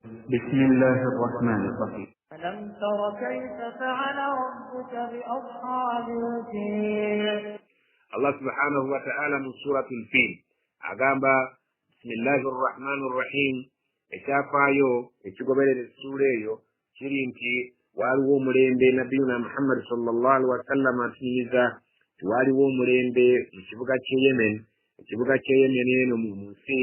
بسم الله الرحمن الرحيم. ألم تر كيف فعل ربك بأصحاب الفيل. Allah subhanahu wa ta'ala mu surati al-Fil agamba bismillahi rrahmani rrahim. Ekyafaayo ekigoberera essuula eyo kiri nti waaliwo omulembe Nabiyuna Muhammad sallallahu alaihi wasallam atunyumiza nti waaliwo omulembe mu kibuga ky'e Yemen. Ekibuga ky'e Yemen eno mu nsi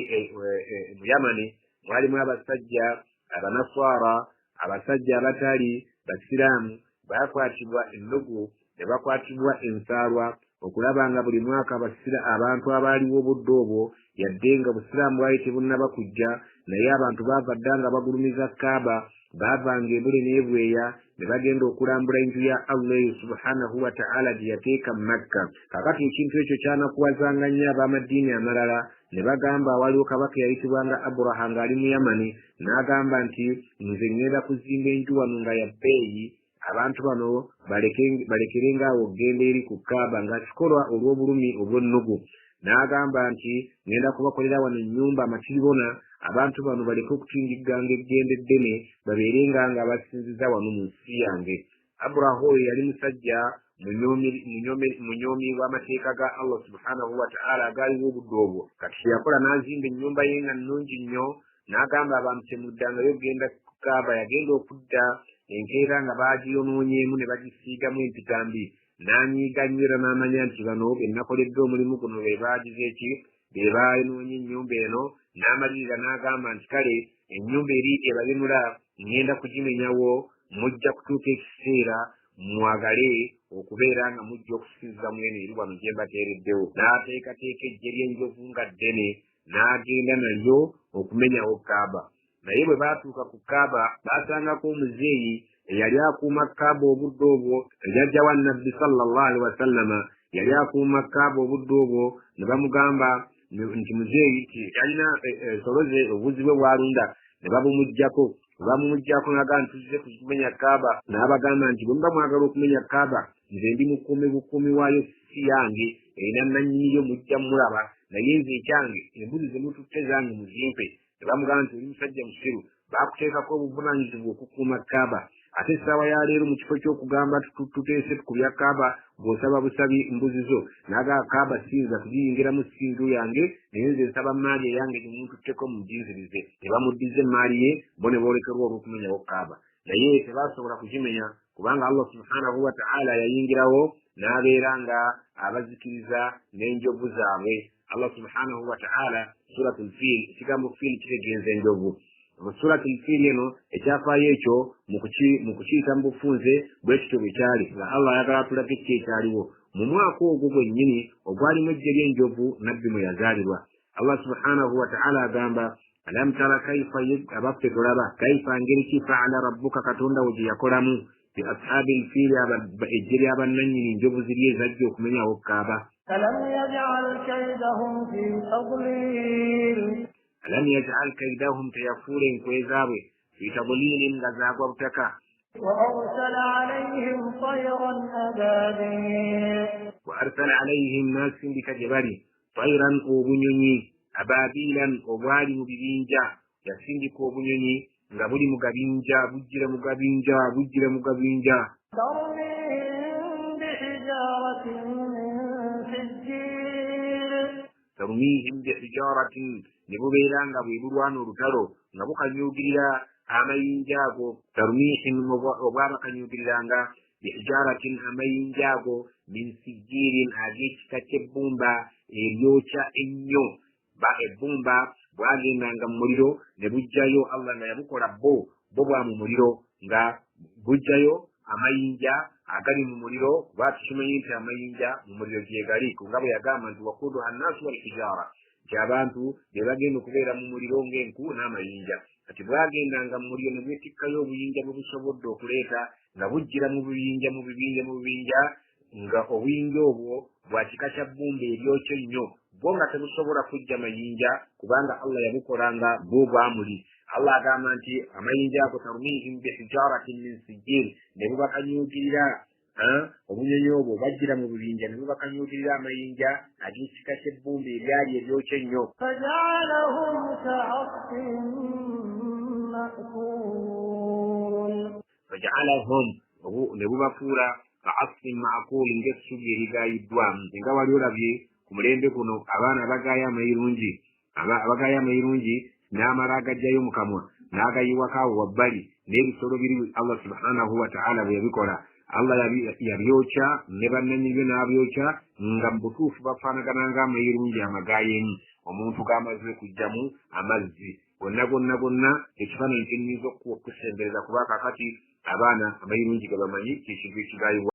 mu Yamani mwalimu abasajja abanaswara, abasajja abatali basiraamu, baakwatibwa ennugu ne bakwatibwa ensaalwa okulaba nga buli mwaka abantu abaaliwo obudde obwo, yadde nga busiraamu bwali tebunnaba kujja, naye abantu baava dda nga bagulumiza Kaaba, baavanga ebule n'ebweya ne bagenda okulambula enju ya Allah eyo subhanahu wa ta'ala gye yateeka mu Makka. Kaakati ekintu ekyo kyanakuwazanga nnyo ab'amaddiini amalala, ne bagamba waliwo kabaka eyayitibwanga Aburaha ng'ali mu Yamani, n'agamba nti nze ŋŋenda kuzimba enju wano nga ya bbeeyi, abantu bano balekerenga awo okugenda eri ku Kaaba, ng'akikolwa olw'obulumi obw'ennugu. N'agamba nti ŋŋenda kubakolera wano ennyumba amatiribona, abantu bano baleke okutindigganga eggendo eddene, babeerenga nga basinziza wano mu nsi yange. Aburaha oyo yali musajja munyoomi w'amateeka ga Allah subhanahu wa ta'ala agaaliwo obudde obwo. Kati kye yakola n'azimba ennyumba ye nga nnungi nnyo, n'agamba abantu temuddangayo okugenda ku Kaaba. Yagenda okudda enkeera nga baagiyonoonyeemu ne bagisiigamu empitambi, n'anyiiga nnyo era n'amanya nti bano be nakoledde omulimu guno be baagize ki, be baayonoonye ennyumba eno. N'amalirira n'agamba nti kale ennyumba eri ebayenula ŋŋenda kugimenyawo, mujja kutuuka ekiseera mwagale okubeera nga mujja okusinziza mu eno eri wano gye mbateereddewo. N'ateekateeka eggye ly'enjovu nga ddene, n'agenda nalyo okumenyawo Kaaba. Naye bwe baatuuka ku Kaaba baasangako omuzeeyi eyali akuuma Kaaba obudde obwo, jjajja wa Nabbi sallallahu alaihi wasallama yali akuuma Kaaba obudde obwo, ne bamugamba nti muzeeyi nti yalina ensolo ze obuzi bwe bwalunda, ne babumuggyako. Bamumuggyako n'agamba nti tuzze kumenya Kaaba. N'abagamba nti bwe muba mwagala okumenya Kaaba, nze ndi mukuumi bukuumi waayo, si yange, erina nannyiniyo mujja mulaba, naye nze ekyange embuzi ze mututte zange muzimpe. Ne bamugamba nti oli musajja musiru, baakuteekako obuvunaanyizibwa okukuuma Kaaba, ate essaawa ya leero mu kifo ky'okugamba tuteese tukubya Kaaba, bw'osaba busabi mbuzi zo. N'agamba Kaaba siyinza kugiyingiramu, si nju yange, naye nze nsaba maali eyange gye muntutteko muginzirize. Ne bamuddiza emaali ye, bo ne boolekerwa olw'okumenyawo Kaaba. Naye tebaasobola kugimenya kubanga Allah subhanahu wa ta'ala yayingirawo n'abeera nga abazikiriza n'enjovu zaabwe. Allah subhanahu wa ta'ala suratul Fil, ekigambo Fil kitegeeza enjovu. Mu suratul Fil eno ekyafaayo ekyo mu kukiyita mu bufunze bwe kityo bwe kyali, nga Allah ayagala atulage ki ekyaliwo mu mwaka ogwo gwennyini ogwalimu eggye ly'enjovu Nabbi mwe yazaalibwa. Allah subhanahu wa ta'ala agamba alam tara kaifa, abaffe tolaba kaifa ngeri ki fa'ala rabbuka, Katonda wo gye yakolamu bi ashaabil fiili, eggye ly'abannannyini njovu ziri ezajja okumenyawo Kaaba. Alam yaj'al kaydahum fi tadlil. Alam yaj'al kaydahum, teyafuula enkwe zaabwe fi tadlilin, nga zaagwa butaka. Wa arsala alayhim tayran ababil. Wa arsala alayhim, n'asindika gye bali tayran, obunyonyi, ababilan, obwali mu bibinja. Yasindika obunyonyi nga buli mu gabinja, bujjira mu gabinja, bujjira mu gabinja. Tarmihim bihijaratin min sijjil. Tarmihim bihijaratin, ne bubeera nga bwe bulwana olutalo nga bukanyuugirira amayinja ago. Tarmihim, obwabakanyuugiriranga bihijaratin, amayinja ago, min sijjilin, ag'ekika ky'ebbumba eryokya ennyo. Ebbumba bwagendanga mu muliro ne bujjayo, Allah nga yabukola bo bwa mu muliro, nga bujjayo amayinja agali mu muliro, kuba tukimanyi nti amayinja mu muliro gye gali, nga bwe yagamba nti waquduha nnaasu wal hijaara, nti abantu be bagenda okubeera mu muliro ng'enku n'amayinja. Kati bwagendanga mu muliro ne bwetikkayo obuyinja bwe busobodde okuleeta, nga bujjira mu bibinja mu bibinja mu bibinja, nga obuyinja obwo bwa kika kya bbumba eryokya ennyo, bwo nga tebusobola kujja mayinja kubanga Allah yabukolanga bwo bwamuli. Allah agamba nti amayinja ago tarmihim bihijaratin min sijjil, ne bubakanyuugirira obunyonyi obwo bajjira mu bibinja ne bubakanyuugirira amayinja ag'ekika ky'ebbumba eryali eryokya ennyo. Faja'alahum ka'asfin ma'kul. Fajaalahum, ne bubafuula kaasfin maakuli, ng'essubi erigayiddwamu. Nga wali olabye ku mulembe guno abaana abagaaya amayirungi, abagaaya amayirungi n'amala agajjayo mu kamwa n'agayiwako awo wabbali, n'ebisolo biri Allah subhanahu wataala bwe yabikola, Allah yabyokya ne bannanyinibyo n'abyokya, nga mu butuufu bafaanagana ng'amayirungi amagaayemu omuntu g'amaze okugyamu amazzi gonna gonna gonna. Ekifaananyi kyenyinza okukusembereza, kuba kakati abaana amayirungi ge bamanyi kyekintu ekigayibwa.